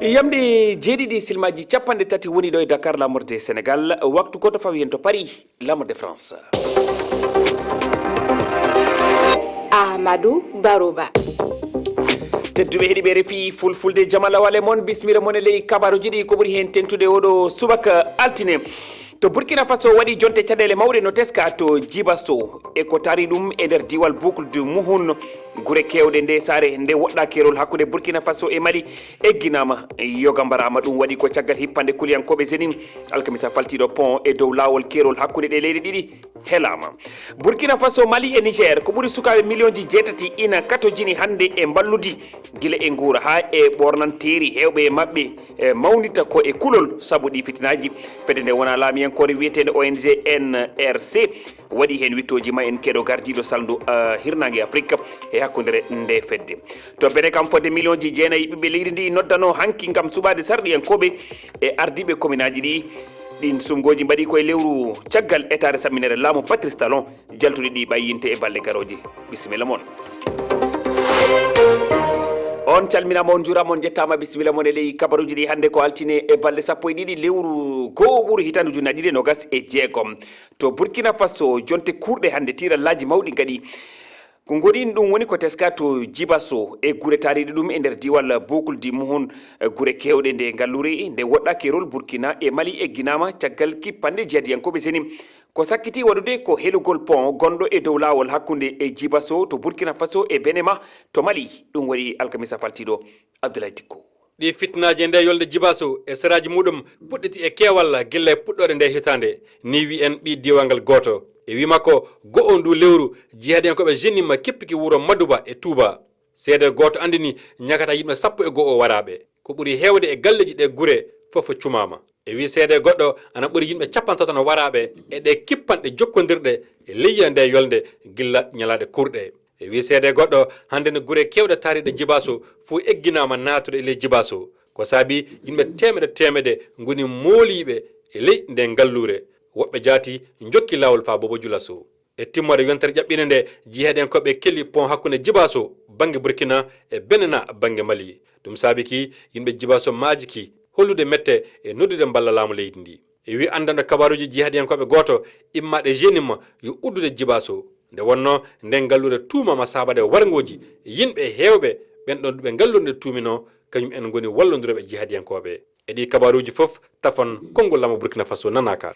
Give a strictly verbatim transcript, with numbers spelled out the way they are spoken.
Yamde jeeɗiɗi silmaji capanɗe tati woni ɗo e Dakar, lamorde Sénégal, waktu goto fawi hen to Paris, lamorde France. Amadou Baroba. Tedduɓe heɗiɓe refi fulfulde, jamalawale mon, bismilla mon e ley kabaruji ɗi, ko ɓuri hen tengtude oɗo subaka altine. To Burkina Faso waɗi jonte caɗele mawɗe no teska to Jibaso, e ko taari ɗum e nder diwal Boucle du Mouhoun. Gure kewɗe nde saare nde woɗɗa kerol hakkunde Burkina Faso e Mali egginama, yoga mbarama. Ɗum waɗi ko caggal hippande kuliyankoɓe Zenin alkamisa faltiɗo pont e dow lawol kerol hakkunde ɗe leyɗe ɗiɗi helama. Burkina Faso, Mali e Niger ko ɓuri sukaɓe miliyonji jeetati ina katojini hande e mballudi, gila e nguura ha e ɓornanteeri. Hewɓe e maɓɓe e mawnita ko e kulol sabu ɗi fitinaji. Fedde nde wona laamiyankore wiyetende O N G N R C waɗi hen wittoji ma en keɗo gardiɗo salndu, ah, hirnange Afrique e hakkundere nde fedde. To Benin kam, fodde miliyonji jeenayi ɓiɓɓe leydi ndi noddano hanki ngam suɓade sarɗiyankoɓe e ardiɓe kominaji ɗi. Ɗin sumgoji mbaɗi ko e lewru caggal etaade samminere laamu Patrice Talon. Jaltuɗi ɗi ɓayyinte e balɗe garoje. Bisimilla mon. On calminama, on jurama, on jettama. Bisimilla mon e ley kabaruji ɗi hande ko altine e balɗe sappo e ɗiɗi lewru goo ɓuru hitandu ujunnaji ɗiɗi e nogas e jeegom. To Burkina Faso, jonte kurɗe hande tirallaji mawɗi ngaɗi. Ko ngoni ɗum woni ko teska to Jibaso e gure taariɗe ɗum e nder diwal Boucle du Mouhoun. Gure kewɗe nde ngallure nde woɗɗa kerol Burkina e Mali egginama caggal kippande jihadiyankoɓe Zenin. Ko sakkiti waɗude ko helugol pont gonɗo e dow laawol hakkunde e Jibaso to Burkina Faso e Benema to Mali. Ɗum waɗi alkamisa faltiɗo. Abdoulaye Dicko. Ɗi fitnaaji e nde yolnde Jibaso e seraaji muɗum puɗɗiti e keewal gilla e puɗɗoore nde hitaande, ni wi en ɓii diiwal ngal gooto. E wii makko, go'o ndu lewru, jihadiyankooɓe Jenima keppiki wuro Maduba e Tuuba. Seede gooto anndini ñakata yimɓe sappo e go'o waraaɓe. Ko ɓuri heewde e galleeji ɗe gure fof cumaama. E wii seede goɗɗo ana ɓuri yimɓe capanɗe tatato no waraaɓe e ɗe kippanɗe jokkondirɗe e leyya nde yolnde gilla ñalaaɗe kurɗe. E wii seede goɗɗo, hannde no gure keewɗe taariiɗe Jibaso fof egginaama naatude e ley Jibaso. Ko saabi yimɓe teemeɗe teemeɗe ngoni mooliiɓe e ley nde ngalluure, woɓɓe jaati njokki laawol faa Bobo Julaso. E timmoode yontere ƴaɓɓiinde nde, jihaadiyankooɓe kelli pont hakkunde Jibaso bannge Burkina e Benena bannge Mali. Ɗum saabi ki yimɓe Jibaso maaji ki hollude mette e noddude mballa laamu leydi ndi. E wii anndanɗo kabaaruuji jihaadiyankooɓe gooto immaaɗo Jenima yo uddude Jibaso. Nde wonnoo nden ngalluure tuumaama saabade warngooji yimɓe heewɓe ɓen ɗon ɓe ngalluure nde tuuminoo kañum en ngoni wallondirooɓe jihaadiyankooɓe. E ɗii kabaaruuji fof, tafon konngol laamu Burkina Faso nanaaka.